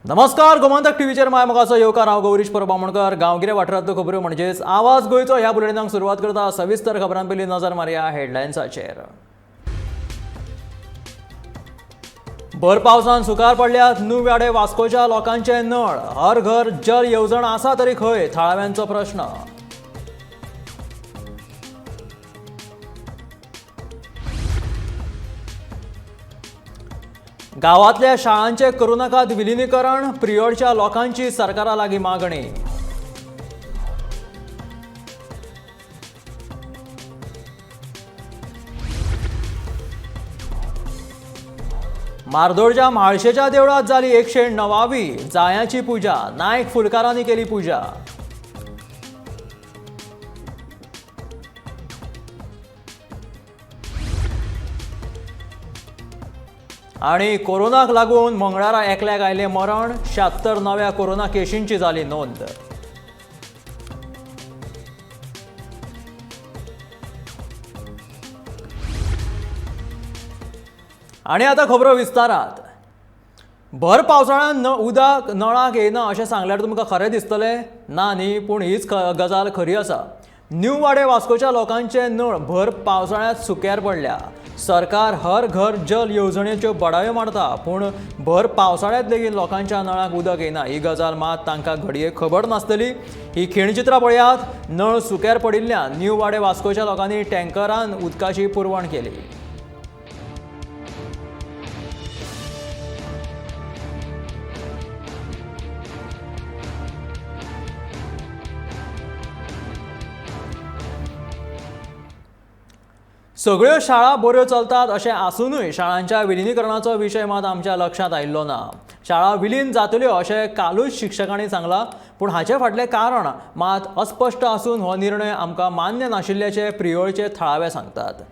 नमस्कार, गोमंतक टीव्हीचेर माय मोगाचो येवकार. हांव गौरीश परब बामणकर. गांवगिऱ्या वाठारांतल्यो खबऱ्यो म्हणजेच आवाज गोंयचो ह्या बुलेटिनाक सुरवात करता. सविस्तर खबरां पयलीं नजर मारया हेडलायन्साचेर. भर पावसान सुकार पडल्यात नुव्याडे वास्कोच्या लोकांचे नळ. हर घर जल येवजण आसा तरी खंय, थळाव्यांचो प्रश्न. गावातल्या शाळांचे करूं नाकात विलिनीकरण, प्रियोळच्या लोकांची सरकारा लागीं मागणी. मार्दोळच्या म्हाळशेच्या देवळात जाली 109वी जायांची पुजा. नायक फुलकारांनी केली पुजा. आणि कोरोनाक लागून मंगळारा एकल्याक आयलें मरण. 76 नव्या कोरोना केशींची जाली नोंद. आणि आता खबरो विस्तारात. भर पावसाळ्यात न उदक नळाक येना अशें सांगल्यार तुमकां खरें दिसतलें ना न्ही, पूण हीच गजाल खरी आसा. न्यू वाडे वास्कोच्या लोकांचे नळ भर पावसाळ्यांत सुक्यार पडल्या. सरकार हर घर जल येवजणेच्यो बडायो मारता, पूण भर पावसाळ्यांत लेगीत लोकांच्या नळाक उदक येना ही गजाल मात तांकां घडये खबर नासतली. ही खिणचित्रां पळयात. नळ सुक्यार पडिल्ल्यान न्यू वाडे वास्कोच्या लोकांनी टँकरान उदकाची पुरवण केली. सगळ्यो शाळा बऱ्यो चलतात अशें आसुनूय शाळांच्या विलिनीकरणाचो विशय मात आमच्या लक्षांत आयिल्लो ना. शाळा विलीन जातल्यो अशें कालूच शिक्षकांनी सांगलां, पूण हाचे फाटलें कारण मात अस्पश्ट आसून हो निर्णय आमकां मान्य नाशिल्ल्याचें प्रियोळचे थळावे सांगतात.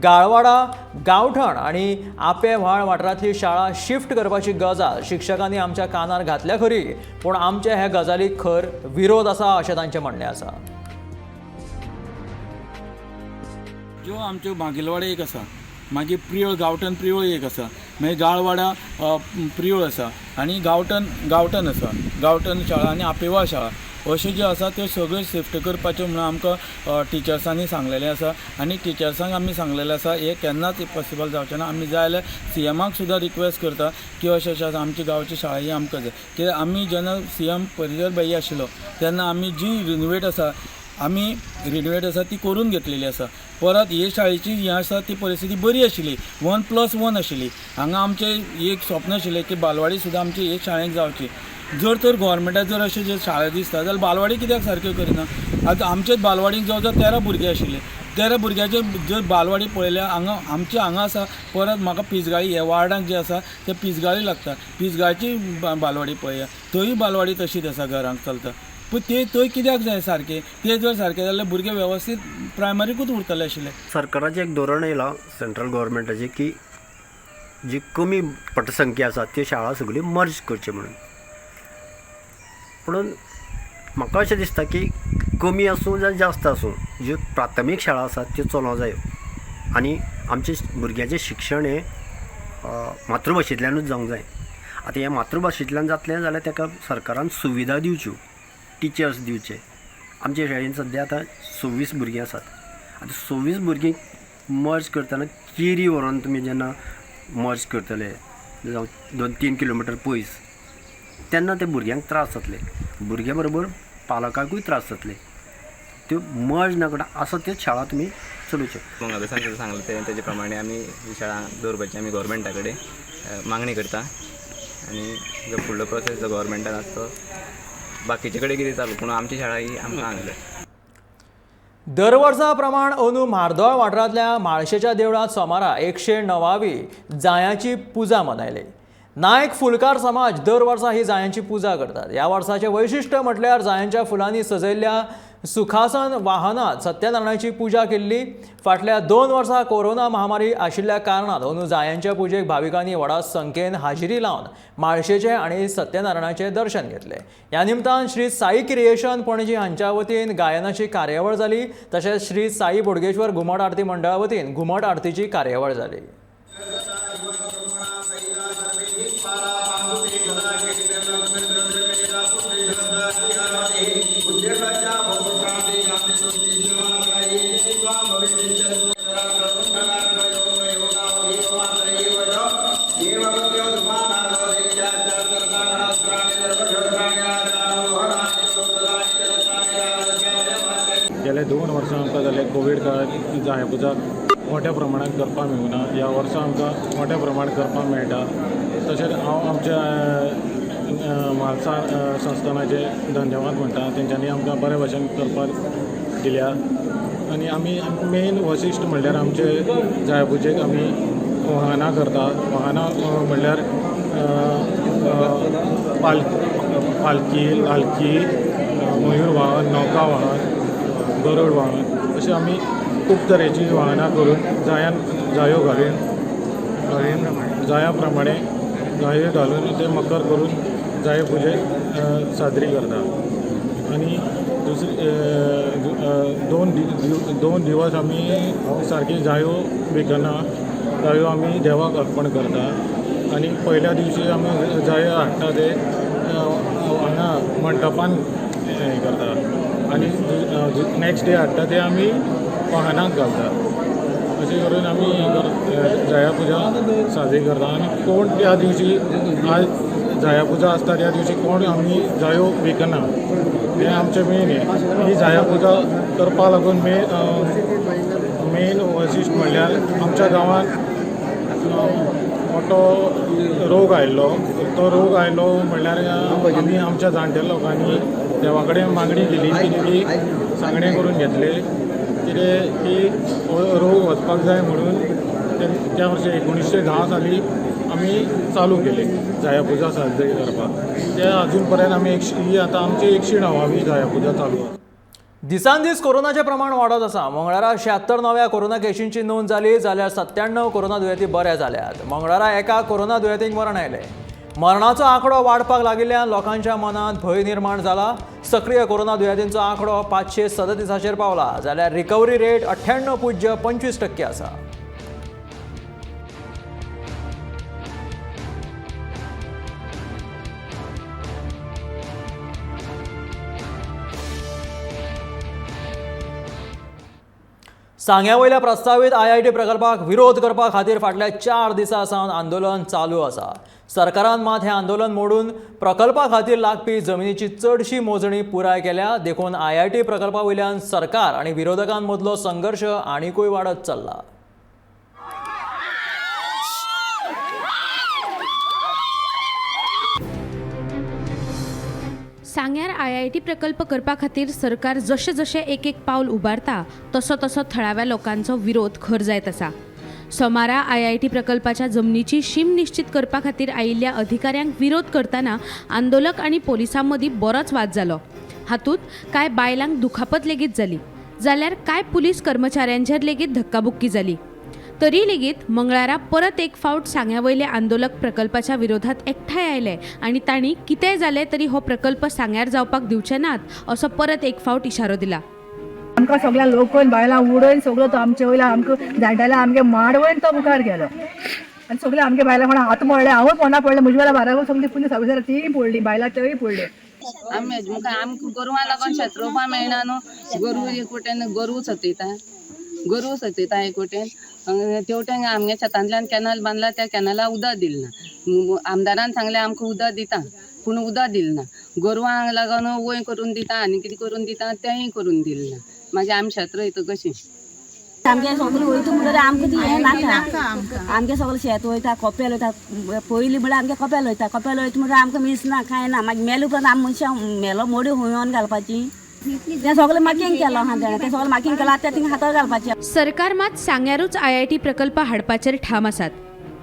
गाळवाडा, गांवठण आनी आपें व्हाळ वाठारांतली शाळा शिफ्ट करपाची गजाल शिक्षकांनी आमच्या कानार घातल्या खरी, पूण आमचे हे गजालीक खर विरोध आसा अशें तांचें म्हणणें आसा. ज्यो आमच्यो मागीलवाडा एक आसा, मागीर प्रियोळ गांवठण प्रियोळ एक आसा, मागीर गाळवाडा प्रियोळ आसा आनी गांवठण आसा, गांवठण शाळा आनी आपेवा शाळा अश्यो ज्यो आसा त्यो सगळ्यो शिफ्ट करपाच्यो म्हणून आमकां टिचर्सांनी सांगलेलें आसा. आनी टिचर्सांक आमी सांगलेलें आसा हें केन्नाच पॉसिबल जावचें ना. आमी जाय जाल्यार सीएमाक सुद्दां रिक्वेस्ट करता की अशें अशें आसा आमच्या गांवची शाळा ही आमकां जाय. कित्याक आमी जेन्ना सीएम पर्रीकर भाई आशिल्लो तेन्ना आमी जी रिनोवेट आसा, आमी रिनोवेट आसा ती करून घेतलेली आसा. परत हे शाळेची हें आसा ती परिस्थिती बरी आशिल्ली, 1+1 आशिल्ली. हांगा आमचें एक स्वप्न आशिल्लें की बालवाडी सुद्दां आमची हे शाळेंत जावची. जर तर गोवोरमेंटाक जर अशें जे शाळा दिसता जाल्यार बालवाडी कित्याक सारक्यो करिना? आतां आमचेच बालवाडीक जवळ जवळ 13 भुरगीं आशिल्लीं. 13 भुरग्याचे जर बालवाडी पळयल्यार हांगा आमचे हांगा आसा. परत म्हाका पिजगाळी हे वार्डांक जे आसा ते पिजगाळी लागता, पिजगाळची बालवाडी पळया, थंय बालवाडी तशीच आसा, घरांक चलता. पूण ते थंय कित्याक जाय सारकें? ते जर सारकें जाल्यार भुरगे वेवस्थीत प्रायमरीकूच उरतले आशिल्ले. सरकाराचें एक धोरण येयलां सेंट्रल गव्हर्मेंटाचें की जी कमी पटसंख्या आसा त्यो शाळा सगळ्यो मर्ज करच्यो म्हणून. पुणून म्हाका अशें दिसता की कमी आसूं जावं जास्त आसूं, ज्यो प्राथमीक शाळा आसात त्यो चलोवंक जायो आनी आमचें भुरग्यांचें शिक्षण हें मातृभाशेंतल्यानूच जावंक जाय. आतां हें मातृभाशेंतल्यान जातलें जाल्यार ताका सरकारान सुविधा दिवच्यो, टिचर्स दिवचे. आमच्या शाळेन सद्या आतां 26 भुरगीं आसात. आतां 26 भुरगीं मर्ज करतना केरी व्हरोन तुमी जेन्ना मर्ज करतले जावं 2-3 किलोमिटर पयस, तेन्ना ते भुरग्यांक त्रास जातले, भुरग्यां बरोबर पालकांकूय त्रास जातले. त्यो मर्ज ना करता आसा त्योच शाळा तुमी चलोवच्यो. मंगळादासान जशें सांगलें तें तेजे प्रमाणे आमी ही शाळा दवरपाची आमी गोवोरमेंटा कडेन मागणी करता आनी जो फुडलो प्रोसेस जो गोवोरमेंटान आसा तो बाकीचे कडेन कितें चालू, पूण आमची शाळा ही आमकां हांगा जाय. दरवर्सा प्रमाण अंदू म्हार्दोळ वाठारांतल्या म्हाळशेच्या देवळांत सोमारा 109वी जायांची पुजा मनयली. नायक फुलकार समाज दर वर्सा ही जायांची पुजा करतात. ह्या वर्साचें वैशिश्ट्य म्हटल्यार जायांच्या फुलांनी सजयल्ल्या सुखासन वाहनांत सत्यनारायणाची पुजा केल्ली. फाटल्या 2 वर्सां कोरोना महामारी आशिल्ल्या कारणान अंदू जायांच्या पुजेक भाविकांनी व्हडा संख्येन हाजेरी लावन म्हाळशेचें आनी सत्यनारायणाचें दर्शन घेतलें. ह्या निमतान श्री साई क्रिएशन पणजी हांच्या वतीन गायनाची कार्यावळ जाली. तशेंच श्री साई बोडगेश्वर घुमट आरती मंडळा वतीन घुमट आरतीची कार्यावळ जाली. गेले 2 वर्सां आमकां जाले कोवीड काळांत जायां पुजा मोठ्या प्रमाणात करपाक मेळूना. ह्या वर्सा आमकां मोठ्या प्रमाणात करपाक मेळटा. तशेंच हांव आमच्या म्हालसा संस्थानाचे धन्यवाद म्हणटा. तेंच्यांनी आमकां बरे भशेन करपाक दिल्या. आनी आमी मेन वैशिश्ट म्हणल्यार आमचे जायां पुजेक आमी वाहनां करता. वाहनां म्हणल्यार पालकी, लालकी, मयूर वाहन, नौका वाहन, गरुड वाहन अशें आमी खूब तरेची वाहनां करून जायान जायो घालून जाया प्रमाणे जायो घालून ते मकर करून जायो पुजेक साजरी करता. आनी दुसरी 2 दिवस आमी सारकी जायो विकना, जायो आमी देवाक अर्पण करता. आनी पयल्या दिवशी आमी जायो हाडटा ते हांगा मंटपान हें करता आनी नॅक्स्ट डे हाडटा ते आमी वाहनाक घालता. अशें करून आमी जाया पुजा साजरी करता. आनी कोण त्या दिवशी आज जाया पुजा आसता त्या दिवशी कोण आमी जायो विकना, हें आमचें मेन हें. ही जाया पुजा करपाक लागून मेन वैशिश्ट म्हणल्यार आमच्या गांवांत मोठो रोग आयिल्लो. तो रोग आयलो म्हणल्यार आमी आमच्या जाणट्या लोकांनी देवा कडेन मागणी केली, कितें की सांगणें करून घेतलें कितें की हो रोग वचपाक जाय म्हणून त्या वर्सा 1910 साली आमी चालू केले जाया पुजा साजरी करपाक. ते अजून पर्यंत आमी ही आतां आमची 109वी जाया पुजा चालू आसा. दिसान दीस कोरोनाचें प्रमाण वाडत आसा. मंगळारा 76 नव्या कोरोना केशींची नोंद जाली, जाल्यार 97 कोरोना दुयेंती बरे जाल्यात. मंगळारा एका कोरोना दुयेंतीक मरण आयलें. मरणाचो आंकडो वाडपाक लागिल्ल्यान लोकांच्या मनांत भंय निर्माण जाला. सक्रीय कोरोना दुयेंतींचो आंकडो 537चेर पावला, जाल्यार रिकव्हरी रेट 98.25% आसा. सांग्या वयल्या प्रस्तावीत IIT प्रकल्पाक विरोध करपा खातीर फाटल्या 4 दिसां सावन आंदोलन चालू आसा. सरकारान मात हें आंदोलन मोडून प्रकल्पा खातीर लागपी जमिनीची चडशी मोजणी पुराय केल्या. देखून IIT प्रकल्पा वयल्यान सरकार आनी विरोधकां मदलो संघर्श आनिकूय वाडत चल्ला. सांग्यार IIT प्रकल्प करपा खातीर सरकार जशें जशें एक एक पावल उबारता तसो तसो थळाव्या लोकांचो विरोध खर जायत आसा. सोमारा IIT प्रकल्पाच्या जमनीची शीम निश्चित करपा खातीर आयिल्ल्या अधिकाऱ्यांक विरोध करतना आंदोलक आनी पोलिसां मदीं बरोच वाद जालो. हातूंत कांय बायलांक दुखापत लेगीत जाली, जाल्यार कांय पुलीस कर्मचाऱ्यांचेर लेगीत धक्काबुक्की जाली. तरी लेगीत मंगळारा परत एक फावट सांग्या वयले आंदोलक प्रकल्पाच्या विरोधात एकठांय आयले आनी तांणी कितेंय जालें तरी हो प्रकल्प सांग्यार जावपाक दिवचे नात असो परत एक फावट इशारो दिला. आमकां सगळ्या लोकून बायलां उडोवन सगळो तो आमचे वयल्या आमकां जाणटेल्या आमगे माडवयन तो मुखार गेलो आनी सगळे आमगे बायलां कोणा हात मोडले, हांवूय फोना पडलें, म्हजे वेळार बाराबर सगळी पुलीस ऑफिसर तीय पडली, बायलां तेय पडले. आमी आमकां गोरवां लागून शेत रोवपा मेळना न्हू. गोरवां एक वटेन गोरवां सतयता, गोरवां सतयता एक वटेन, तेवटेन आमगे शेतांतल्यान कॅनल बांदला, त्या कॅनला उदक दिलें ना. आमदारान सांगलें आमकां उदक दिता, पूण उदक दिलें ना. गोरवांक लागून वंय करून दिता आनी कितें करून दिता तेंय करून दिलें ना. मागीर आमी शेत रोयता कशीं? आमगे सगळें वयता म्हणटकीर आमकां ती हें नाका. आमगे सगळें शेत वयता, कपेल वयता. पयलीं म्हणल्यार आमगे कपेल वयता, कपेल वयता म्हणल्यार आमकां मीस ना कांय ना. मागीर मेले उपरांत आमी मनशां मेलो मोड्यो खंय येवन घालपाची? तें सगळें मार्कींग केलां आहा तेणें, तें सगळें मार्कींग केलां, तें थिंगा हातार घालपाचें. सरकार मात सांग्यारूच IIT प्रकल्प हाडपाचेर ठाम आसात.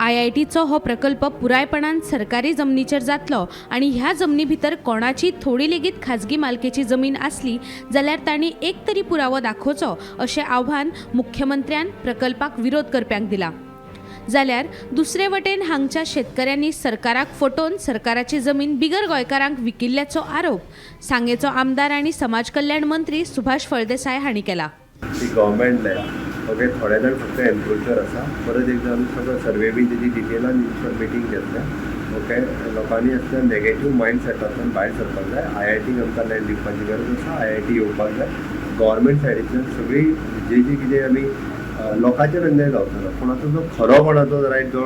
IITचो हो प्रकल्प पुरायपणान सरकारी जमनीचेर जातलो आनी ह्या जमनी भितर कोणाची थोडी लेगीत खाजगी मालकेची जमीन आसली जाल्यार तांणी एक तरी पुरावो दाखोवचो अशें आव्हान मुख्यमंत्र्यान प्रकल्पाक विरोध करप्यांक दिला. जाल्यार दुसरे वटेन हांगच्या शेतकऱ्यांनी सरकाराक फटोवन सरकाराची जमीन बिगर गोंयकारांक विकिल्ल्याचो आरोप सांगेचो आमदार आनी समाज कल्याण मंत्री सुभाष फळदेसाय हांणी केला. गव्हर्मेंट लँड ओके, थोडे जाण फक्त एन्क्रोचर आसा. परत एकदां आमी सगळो सर्वे बी तेजी डिटेलान मिटींग घेतल्या ओके, लोकांनी असल्या नेगेटीव मायंड सेटांतल्यान भायर सरपाक जाय. आय.आय.टीक आमकां लँड दिवपाची गरज आसा, आय.आय.टी येवपाक जाय. गव्हर्मेंट सायडींतल्यान सगळी जे जे कितें आमी लोकांचेर अन्याय जावचो ना, पूण आतां जो खरो कोणाचो रायट जो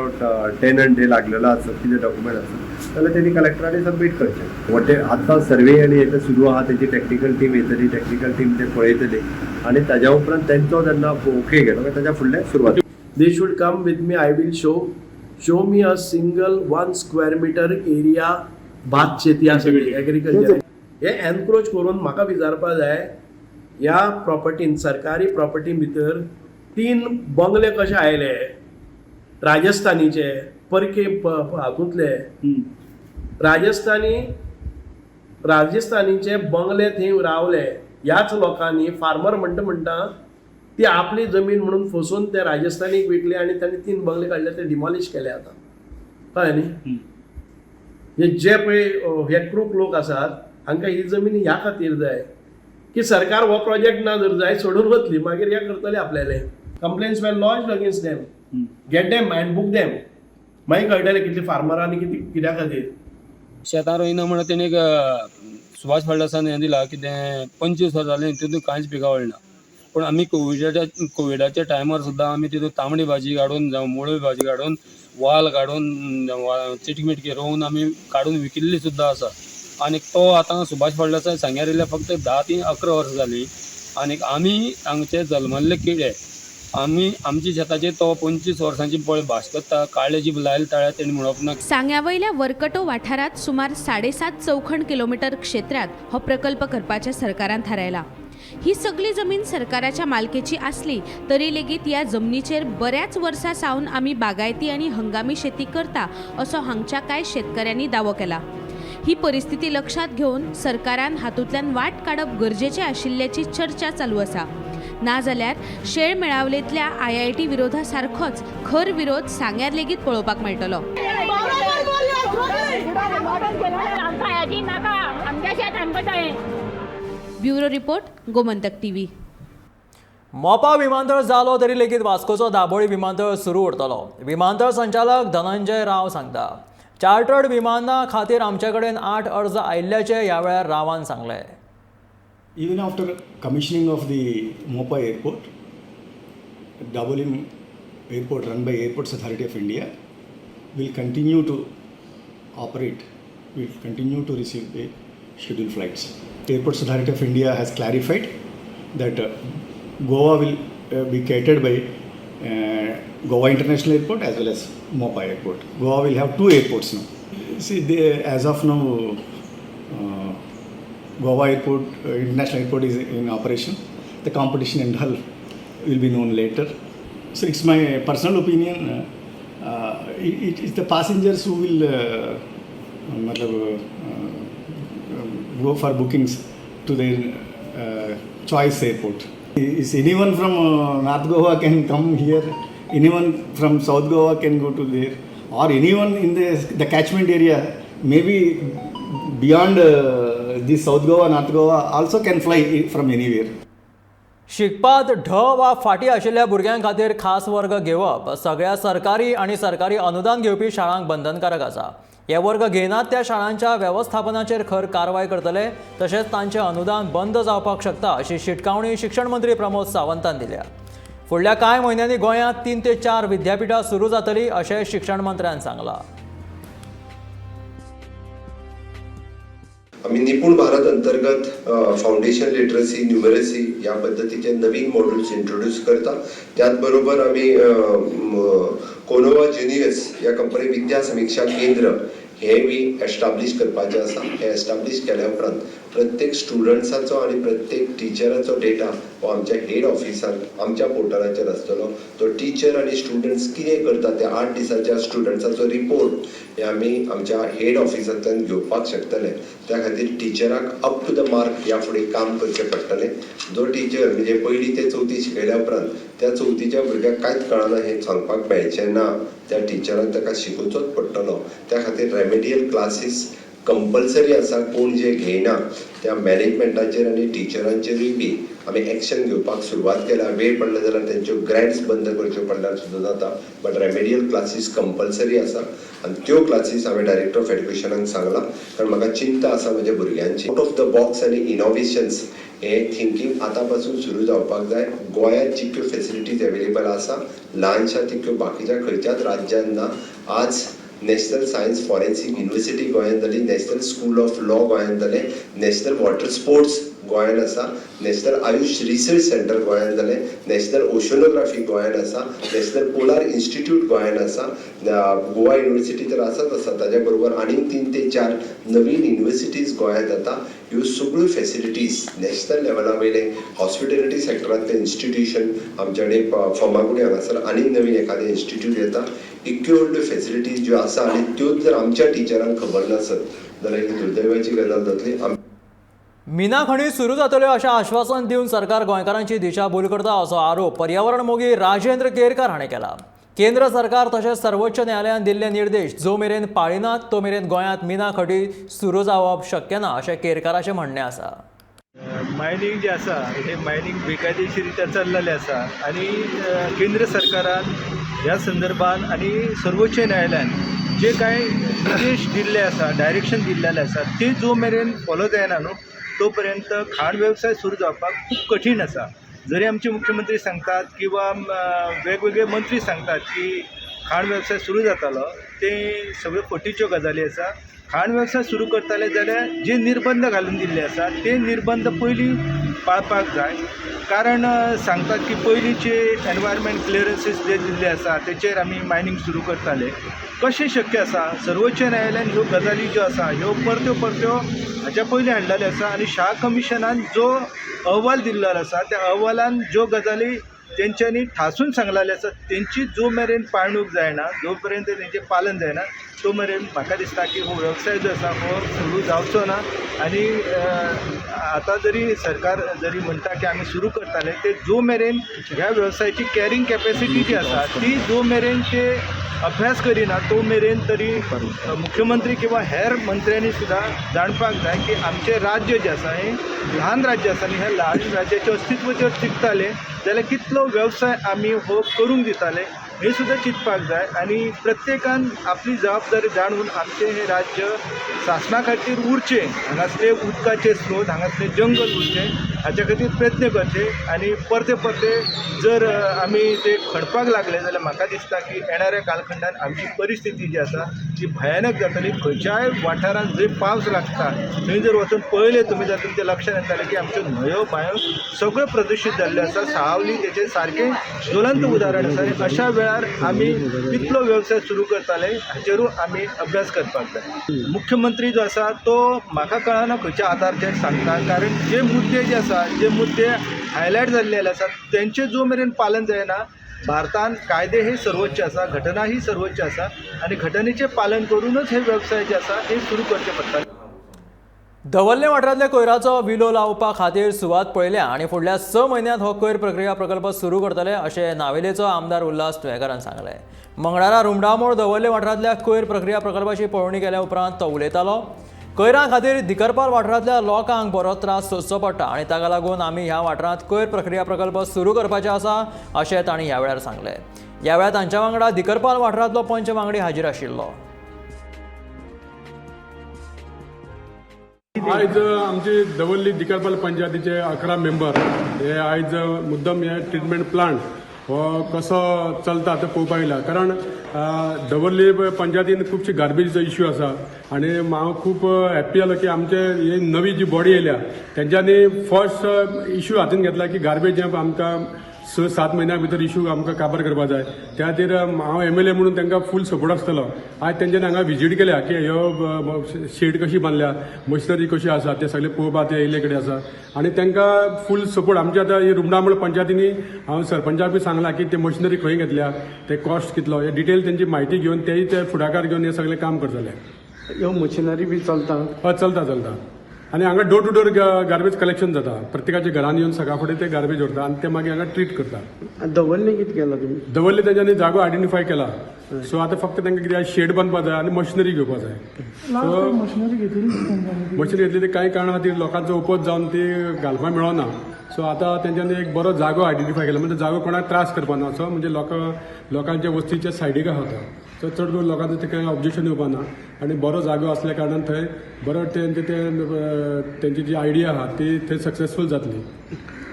टेनंट लागलेलो आसत, कितें डॉक्युमेंट आसत जाल्यार तेणी कलेक्टरांनी सबमीट करचें. वटे आतां सर्वे आनी हें सुरू आहा, तेजी टॅक्निकल टीम येतली, टॅक्निकल टीम ते पळयतली आनी ताज्या उपरांत तेंचो जेन्ना ओके गेलो काय ताज्या फुडलें सुरवात. They should come with me. I will show me a single 1 square meter area भात शेती आसा एग्रीकल्चर हे एनक्रोच करून म्हाका विचारपा जाय, ह्या प्रॉपर्टीन सरकारी प्रॉपर्टी भितर 3 बंगले कशे आयले राजस्थानीचे परके हातूंतले राजस्थानीचे बंगले थंय रावले. ह्याच लोकांनी फार्मर म्हणटा म्हणटा ती आपली जमीन म्हणून फसून ते राजस्थानीक विकले आनी तांणी 3 बंगले काडले, ते डिमॉलिश केले आतां. कळ्ळें न्ही? हे जे पळय हे क्रूक लोक आसात हांकां ही जमीन ह्या खातीर जाय की सरकार हो प्रोजेक्ट ना जर जाय सोडून वतली, मागीर हे करतले आपल्याले. Complaints were lodged against them, get them and book them, मागीर कळटलें कितले फार्मरांनी कितें कित्या खातीर. शेतां रोयना म्हणून तेणी सुभाष फळदेसान हें दिलां कितें 25 वर्सां जालीं तितून कांयच पिकावळ ना. पूण आमी कोविडाच्या टायमार सुद्दां आमी तितून तांबडी भाजी काडून जावं मुळी भाजी काडून वाल काडून चिटकी मिटकी रोवन आमी काडून विकिल्ली सुद्दां आसा. आनी तो आतां सुभाष फळदेसाय सांग्यार येयल्यार फक्त 10 ते 11 वर्सां जालीं आनी आमी हांगचे जल्मल्ले किडे, आमी आमच्या शेताचेर तो 25 वर्सांची पळय भास करता, काळें जीब लायले ताळ्याक तेणी म्हणप ना. सांग्यावयल्या वरकटो वाठारांत सुमार 7.5 चौखण किलोमिटर क्षेत्रांत हो प्रकल्प करपाचें सरकारान थारायला. ही सगळी जमीन सरकाराच्या मालकेची आसली तरी लेगीत ह्या जमनीचेर बऱ्याच वर्सां सावन आमी बागायती आनी हंगामी शेती करता असो हांगच्या कांय शेतकऱ्यांनी दावो केला. ही परिस्थिती लक्षांत घेवन सरकारान हातूंतल्यान वाट काडप गरजेचें आशिल्ल्याची चर्चा चालू आसा. नाजाल्यार शेळ मेळावलेंतल्या आय.आय.टी विरोधा सारकोच खर विरोध सांग्यार लेगीत पळोवपाक मेळटलो. Bureau report, Gomantak TV. Mopa विमानतळ जालो तरी लेगीत वास्कोचो दाबोळी विमानतळ सुरू उरतलो, विमानतळ संचालक धनंजय राव सांगता. चार्टर्ड विमाना खातीर आमचे कडेन 8 अर्ज आयिल्ल्याचे ह्या वेळार रावान सांगलें. Even after commissioning of the Mopa Airport, Dabolim Airport run by Airports Authority of India will continue to operate, will continue to receive the scheduled flights. Airports Authority of India has clarified that Goa will be catered by Goa International Airport as well as Mopa Airport. Goa will have 2 airports now. See, as of now, Goa Airport, International Airport is in operation. The competition and all will be known later. So it's my personal opinion. It's the passengers who will go for bookings to their choice airport. Is anyone from North Goa can come here, anyone from South Goa can go to there, or anyone in the catchment area, maybe beyond this South Goa, North Goa also can fly from anywhere. शिकपात ढ वा फाटी आशिल्ल्या भुरग्यां खातीर खास वर्ग घेवप सगळ्या सरकारी आनी सरकारी अनुदान घेवपी शाळांक बंधनकारक आसा. हे वर्ग घेनात त्या शाळांच्या वेवस्थापनाचेर खर कारवाय करतले, तशेंच तांचें अनुदान बंद जावपाक शकता अशी शिटकावणी शिक्षण मंत्री प्रमोद सावंतान दिल्या. फुडल्या कांय म्हयन्यांनी गोंयांत 3 ते 4 विद्यापिठां सुरू जातली अशें शिक्षण मंत्र्यान सांगलां. आमी निपूण भारत अंतर्गत फावंडेशन लिटरसी, न्युमरसी ह्या पद्दतीचे नवीन मॉड्यूल्स इंट्रोड्यूस करता. त्याच बरोबर आमी कोनोवा जिनियस ह्या कंपनी विद्या समिक्षा केंद्र हे बी एस्टाब्लीश करपाचें आसा. हें एस्टाब्लीश केल्या उपरांत प्रत्येक स्टुडंट्साचो आनी प्रत्येक टिचराचो डेटा हो आमच्या हेड ऑफिसान आमच्या पोर्टलाचेर आसतलो. तो टिचर आनी स्टुडंट्स कितें करता ते 8 दिसाच्या स्टुडंट्साचो रिपोर्ट हे आमी आमच्या हेड ऑफिसांतल्यान घेवपाक शकतले. त्या खातीर टिचराक अप टू the mark ह्या फुडें काम करचें पडटलें. जो टिचर म्हणजे पयली ते चवथी शिकयल्या उपरांत त्या चवथीच्या भुरग्याक कांयच कळना हें सांगपाक मेळचें ना, त्या टिचरान ताका शिकोवचोच पडटलो. त्या खातीर रेमेडियल क्लासीस कंपल्सरी आसा. कोण जे घेयना त्या मॅनेजमेंटाचेर आनी टिचरांचेरूय बी आमी एक्शन घेवपाक सुरवात केल्या. वेळ पडला जाल्यार तेंच्यो ग्रँट्स बंद करच्यो पडल्यार सुद्दां जाता, बट रेमेडियल क्लासीस कंपल्सरी आसा आनी त्यो क्लासीस हांवें डायरेक्टर ऑफ एड्युकेशनाक सांगलां, कारण म्हाका चिंता आसा म्हज्या भुरग्यांची. आउट ऑफ the box आनी इनोवेशन्स हें थिंकींग आतां पासून सुरू जावपाक जाय. गोंयांत जितक्यो फेसिलिटीज एवेलेबल आसा ल्हानशा तितक्यो बाकीच्या खंयच्याच राज्यांत ना. आज नॅशनल सायन्स फॉरेन्सीक युनिवर्सिटी गोंयांत जाली, नॅशनल स्कूल ऑफ लॉ गोंयांत जालें, नॅशनल वॉटर स्पोर्ट्स गोंयांत आसा, नॅशनल आयुश रिसर्च सेंटर गोंयांत जालें, नॅशनल ओशनोग्राफी गोंयांत आसा, नॅशनल पोलार इन्स्टिट्यूट गोंयांत आसा, गोवा युनिवर्सिटी तर आसाच आसा, ताज्या बरोबर आनीक 3 ते 4 नवीन युनिवर्सिटीज गोंयांत जाता. ह्यो सगळ्यो फेसिलिटीज नॅशनल लेवला वयले हॉस्पिटेलिटी सेक्टरांतले इन्स्टिट्यूशन आमच्या कडेन फर्मागुडी हांगासर आनीक नवीन एखादें इन्स्टिट्यूट येता. इतक्यो व्हडल्यो फेसिलिटीज ज्यो आसा आनी त्योच जर आमच्या टिचरांक खबर नासत जाल्यार ही दुर्दैवाची गजाल जातली. मिना खणी सुरू जातल्यो अशें आश्वासन दिवन सरकार गोंयकारांची दिशाभूल करता असो आरोप पर्यावरण मोगी राजेंद्र केरकार हाणें केला. केंद्र सरकार तशेंच सर्वोच्च न्यायालयान दिल्ले निर्देश जो मेरेन पाळिनात तो मेरेन गोंयांत मिना खणी सुरू जावप शक्य ना अशें केरकाराचें म्हणणें आसा. मायनींग जें आसा हें मायनींग बेकायदेशीर रित्या चल्लेलें आसा आनी केंद्र सरकारान ह्या संदर्भान आनी सर्वोच्च न्यायालयान जे कांय निर्देश दिल्ले आसा, डायरेक्शन दिल्लेले आसा, ते जो मेरेन फॉलो जायना न्हू तो पर्यंत खाण वेवसाय सुरू जावपाक खूब कठीण आसा. जरी आमचे मुख्यमंत्री सांगतात किंवा वेगवेगळे मंत्री सांगतात की खाण वेवसाय सुरू जातालो, ते सगळ्यो फटीच्यो गजाली आसा. खाण वेवसाय सुरू करताले जाल्यार जे निर्बंध घालून दिल्ले आसा ते निर्बंध पयलीं पाळपाक जाय. कारण सांगतात की पयलींचे एनवायरमेंट क्लियरन्सीस जे दिल्ले आसा तेचेर आमी मायनींग सुरू करताले. कशें शक्य आसा? सर्वोच्च न्यायालयान ह्यो गजाली ज्यो आसा ह्यो परत्यो परत्यो हाच्या पयलीं हाडलेल्यो आसा आनी शाह कमिशनान जो अहवाल दिल्लो आसा त्या अहवालान ज्यो गजाली तेंच्यांनी ठासून सांगलेले आसा तेंची जो मेरेन पाळणूक जायना, जो पर्यंत तेंचें पालन जायना तो मेरेन म्हाका दिसता की हो वेवसाय जो आसा हो सुरू जावचो ना. आनी आतां जरी सरकार जरी म्हणटा की आमी सुरू करताले, ते जो मेरेन ह्या वेवसायाची कॅरींग कॅपेसिटी जी आसा ती जो मेरेन ते अभ्यास करिना तो मेरेन तरी मुख्यमंत्री किंवा हेर मंत्र्यांनी सुद्दां जाणपाक जाय की आमचें राज्य जें आसा हें ल्हान राज्य आसा आनी ह्या ल्हान राज्याचें अस्तित्व जर तिगतालें जाल्यार कितलो वेवसाय आमी हो करूंक दिताले हें सुद्दां चिंतपाक जाय. आनी प्रत्येकान आपली जबाबदारी जाणून आमचें हें राज्य सासणा खातीर उरचें, हांगासले उदकाचे स्रोत, हांगासलें जंगल उरचें हाच्या खातीर प्रयत्न करचे. आनी परते परते जर आमी ते खणपाक लागले जाल्यार म्हाका दिसता की येणाऱ्या कालखंडान आमची परिस्थिती जी आसा ती भयानक जातली. खंयच्याय वाठारांत जंय पावस लागता थंय जर वचून पळयलें तुमी जाल्यार तुमच्या लक्षांत येतलें की आमच्यो न्हंयो बांयो सगळ्यो प्रदुशीत जाल्ल्यो आसा. सावली तेचें सारकें ज्वलंत उदाहरण आसा. आनी अशा वेळार आमी कितलो वेवसाय सुरू करताले हाचेरूय आमी अभ्यास करपाक जाय. मुख्यमंत्री जो आसा तो म्हाका कळना खंयच्या आधाराचेर सांगता, कारण जे मुद्दे जे आसा, जे मुद्दे हायलायट जाल्ले आसा तेंचे जो मेरेन पालन जायना, भारतान कायदे हे सर्वोच्च आसा, घटना ही सर्वोच्च आसा आनी घटनेचें पालन करूनच हे वेवसाय जे आसा हे सुरू करचे पडटा. दवर्ले वाठारांतल्या कोयराचो विलो लावपा खातीर सुवात पळयल्या आनी फुडल्या 6 म्हयन्यांत हो कोयर प्रक्रिया प्रकल्प सुरू करतले अशें नावेलेचो आमदार उल्हास तुयेंकारान सांगलें. मंगळारा रुमडामोळ दवर्ले वाठारांतल्या कोयर प्रक्रिया प्रकल्पाची पळोवणी केल्या उपरांत तो उलयतालो. कोयरा खातीर दिकरपाल वाठारांतल्या लोकांक बरो त्रास सोंसचो पडटा आनी ताका लागून आमी ह्या वाठारांत कोयर प्रक्रिया प्रकल्प सुरू करपाचे आसा अशें तांणी ह्या वेळार सांगलें. ह्या वेळार तांच्या वांगडा दिकरपाल वाठारांतलो पंच वांगडी हाजीर आशिल्लो. आयज आमची दवर्ली दिकरपाल पंचायतीचे 11 मेंबर हे आयज मुद्दम हे ट्रिटमेंट प्लांट हो कसो चलता तो पळोवपाक येयला. कारण दवर्ली पंचायतीन खुबशी गार्बेजीचो इश्यू आसा आनी हांव खूब हॅप्पी जालो की आमचे ही नवी जी बॉडी येयल्या तेंच्यांनी फर्स्ट इश्यू हातीन घेतला की गार्बेज आमकां 6-7 म्हयन्या भितर इश्यू आमकां काबार करपाक जाय. त्या खातीर हांव MLA म्हणून तांकां फूल सपोर्ट आसतलो. आयज तेंच्यांनी हांगा विजीट केल्या की ह्यो शेड कशी बांदल्या, मशिनरी कशी आसा ते सगळे पळोवपाक ते येयल्ले कडेन आसा आनी तांकां फूल सपोर्ट. आमच्या आतां ही रुमडामळ पंचायतींनी हांव सरपंचाक बी सांगलां की ते मशिनरी खंय घेतल्या, ते कॉस्ट कितलो, हे डिटेल तेंची म्हायती घेवन तेय ते फुडाकार घेवन हे सगळें काम करतले. ह्यो मशिनरी बी चलता? हय, चलता चलता. आनी हांगा door to door garbage collection जाता. प्रत्येकाच्या घरान येवन सकाळ फुडें ते गार्बेज व्हरता आनी ते मागीर हांगा ट्रीट करता. दवर्ले कितें केलां तुमी? दवर्ले तेंच्यांनी जागो आयडेंटिफाय केला. सो आतां फक्त तांकां कितें शेड बांदपा जाय आनी मशिनरी घेवपा जाय. सो मशिनरी घेतली ती कांय कारणा खातीर लोकांचो उपज जावन ती घालपाक मेळना. सो आतां तेंच्यांनी एक बरो जागो आयडेंटिफाय केला, म्हणजे जागो कोणाक त्रास करपा ना असो, म्हणजे लोकांच्या वस्तीच्या सायडीक आहा तो. सो चड करून लोकांचो ते कांय ऑब्जेक्शन येवपा ना आनी बरो जागो आसल्या कारणान थंय बरो तेंचे ते तेंची जी आयडिया आहा ती थंय सक्सेसफूल जातली.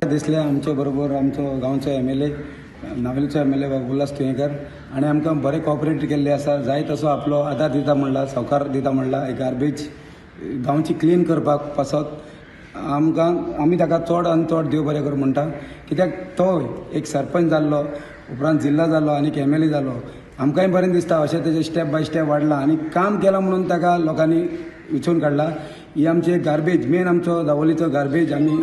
दिसलें आमचे बरोबर आमचो गांवचो MLA, नावेलीचो MLA Ulhas Tuyenkar आनी आमकां बरें कॉपरेट केल्लें आसा. जाय तसो आपलो आदार दिता म्हणला, सहकार दिता म्हणला. गार्बेज गांवची क्लीन करपाक पासत आमकां आमी ताका चड आनी चड देव बरें करूं म्हणटा, कित्याक तो एक सरपंच जाल्लो, उपरांत जिल्ला जालो आनी MLA जालो. आमकांय बरें दिसता अशें तेजें स्टेप बाय स्टेप वाडलां आनी काम केलां म्हणून ताका लोकांनी विचून काडला. ही आमची गार्बेज मेन आमचो दावोलीचो गार्बेज आमी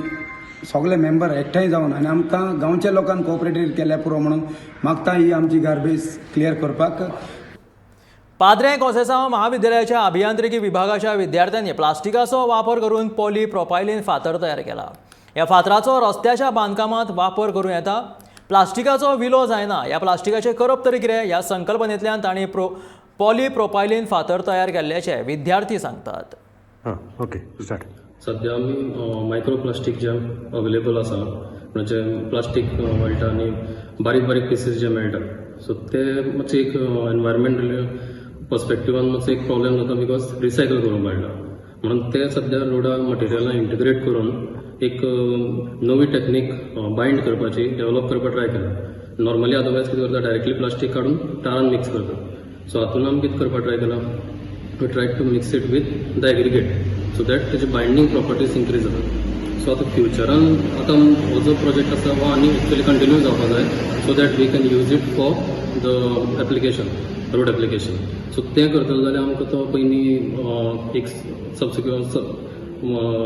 सगळे मेंबर एकठांय जावन आनी आमकां गांवच्या लोकांक कोऑपरेटीव केल्यार पुरो म्हणून मागता ही आमची गार्बेज क्लियर करपाक. पाद्रे कोसेसांव महाविद्यालयाच्या अभियांत्रिकी विभागाच्या विद्यार्थ्यांनी प्लास्टिकाचो वापर करून पॉलीप्रोपायलीन फातर तयार केला. ह्या फातराचो रस्त्याच्या बांदकामांत वापर करूं येता. प्लास्टिकाचो विलो जायना, ह्या प्लास्टिकाचें करप तरी कितें ह्या संकल्पनेंतल्यान तांणी पॉलीप्रोपायलीन फातर तयार केल्ल्याचें विद्यार्थी सांगतात. Okay, start. सद्या आमी मायक्रो प्लास्टीक जे अवेलेबल आसा, म्हणजे प्लास्टीक मेळटा आनी बारीक बारीक पिसीस जे मेळटा, सो ते मातशे एक एनवायरमेंटल पर्सपेक्टिवान मातसो एक प्रॉब्लेम जाता, because recycle करूंक मेळना. म्हणून ते सद्या रोडा मटेरियलां इंटिग्रेट करून एक नवी टॅक्नीक बायंड करपाची डेव्हलप करपाक ट्राय केला. नॉर्मली अदरवायज कितें करता, डायरेक्टली प्लास्टीक काडून टारान मिक्स करता. सो हातून आमी कितें करपाक ट्राय केला, we try to mix it with the aggregate so that तेजी बायंडींग प्रॉपर्टीज इन्क्रीज जाता. सो आतां फ्युचरान आतां हो जो प्रोजेक्ट आसा हो आनी एक्चुअली कंटिन्यू जावपाक जाय, so that we can use it for the application, road application. So तें करतले जाल्यार आमकां तो पयलीं एक सबसिक्वन्स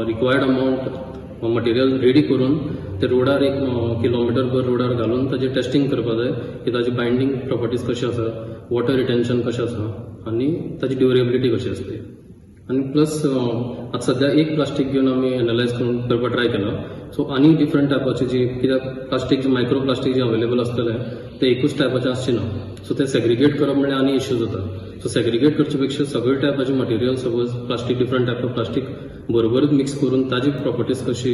रिक्वायर्ड अमावंट मटेरियल रेडी करून ते रोडार एक किलोमिटर भर रोडार घालून ताजें टेस्टिंग करपाक जाय की ताजी बायंडींग प्रॉपर्टीज कशी आसा, वॉटर रिटेन्शन कशें आसा आनी ताजी ड्युरेबिलिटी कशी आसली. आनी प्लस आतां सद्या एक प्लास्टीक घेवन आमी एनलायज करून करपाक ट्राय केला. सो आनी डिफरंट टायपाचे जी कित्याक प्लास्टीक, मायक्रो प्लास्टीक जे अवेलेबल आसतलें ते एकूच टायपाचें आसचें ना. सो ते सेग्रिगेट करप म्हणल्यार आनी इश्यू जाता. सो सेग्रिगेट करचे पेक्षा सगळे टायपाचे material, suppose plastic, different type of plastic बरोबरूच मिक्स करून ताजी प्रॉपर्टीज कशी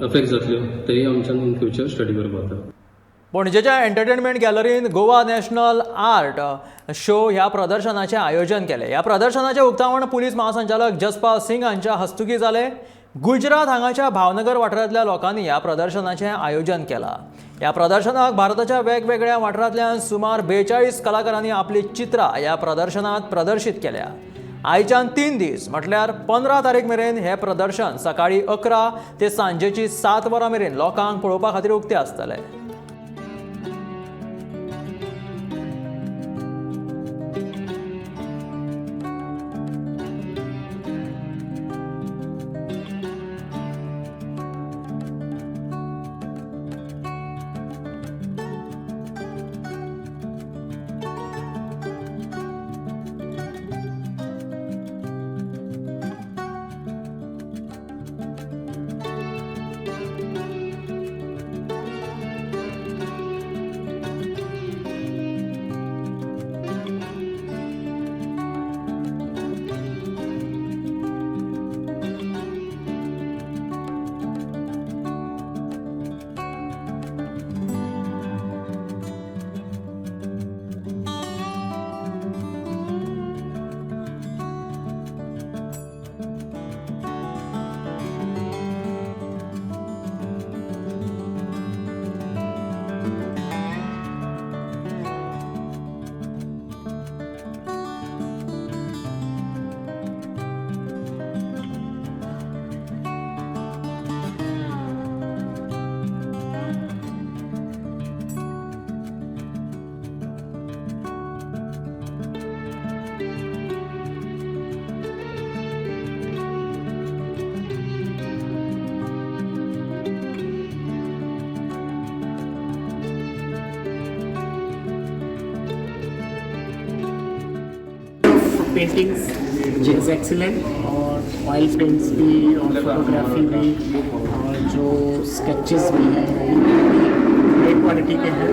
एफेक्ट जातल्यो तेय आमच्यान इन फ्युचर स्टडी करपाक जाता. पणजेच्या एंटरटेनमेंट गॅलरीन गोवा नॅशनल आर्ट शो ह्या प्रदर्शनाचें आयोजन केलें. ह्या प्रदर्शनाचें उक्तावण पुलीस महासंचालक जसपाल सिंग हांच्या हस्तुकीं जालें. गुजरात हांगाच्या भावनगर वाठारांतल्या लोकांनी ह्या प्रदर्शनाचें आयोजन केलां. ह्या प्रदर्शनाक भारताच्या वेगवेगळ्या वाठारांतल्यान सुमार 42 कलाकारांनी आपली चित्रां ह्या प्रदर्शनांत प्रदर्शीत केल्या. आयच्यान 3 दीस म्हटल्यार 15 तारीख मेरेन हें प्रदर्शन सकाळीं 11 ते सांजेची 7 वरां मेरेन लोकांक पळोवपा खातीर उक्तें आसतलें. Paintings is excellent Aur oil paints भी और फोटोग्राफी भी और जो स्केचेस भी हैं वो भी हाई क्वालिटी के हैं।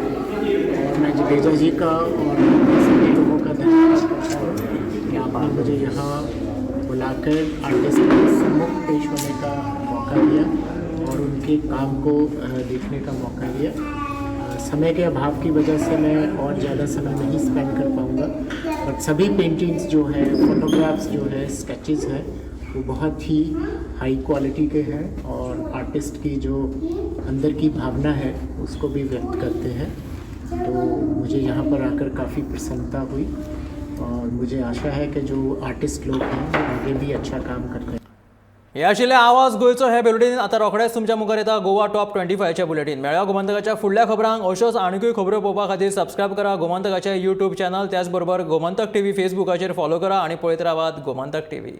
और मैं जडेजा जी का और सभी लोगों का धन्यवाद करता हूँ कि आपने मुझे यहाँ बुलाकर आर्टिस्ट के सम्मुख पेश होने का मौका दिया और और उनके काम को देखने का मौका लिया। समय के अभाव की वजह से मैं और ज़्यादा समय नहीं स्पेंड कर पाऊँगा, बट सभी पेंटिंग्स जो है, फोटोग्राफ्स जो है, स्केचेस हैं, वो बहुत ही हाई क्वालिटी के हैं और आर्टिस्ट की जो अंदर की भावना है उसको भी व्यक्त करते हैं। तो मुझे यहाँ पर आकर काफ़ी प्रसन्नता हुई और मुझे आशा है कि जो आर्टिस्ट लोग हैं वो आगे भी अच्छा काम करते हैं। हे आशिल्लें आवाज गोंयचो हे बुलेटीन. आतां रोखडेंच तुमच्या मुखार येता गोवा टॉप 25चें बुलेटीन. मेळया गोमंतकाच्या फुडल्या खबरांक. अश्योच आनिकूय खबरो पळोवपा खातीर सबस्क्रायब करा गोमंतकाचें युट्यूब चॅनल, त्याच बरोबर गोमंतक टीव्ही फेसबुकाचेर फॉलो करा आनी पळयत रावात गोमंतक टीव्ही.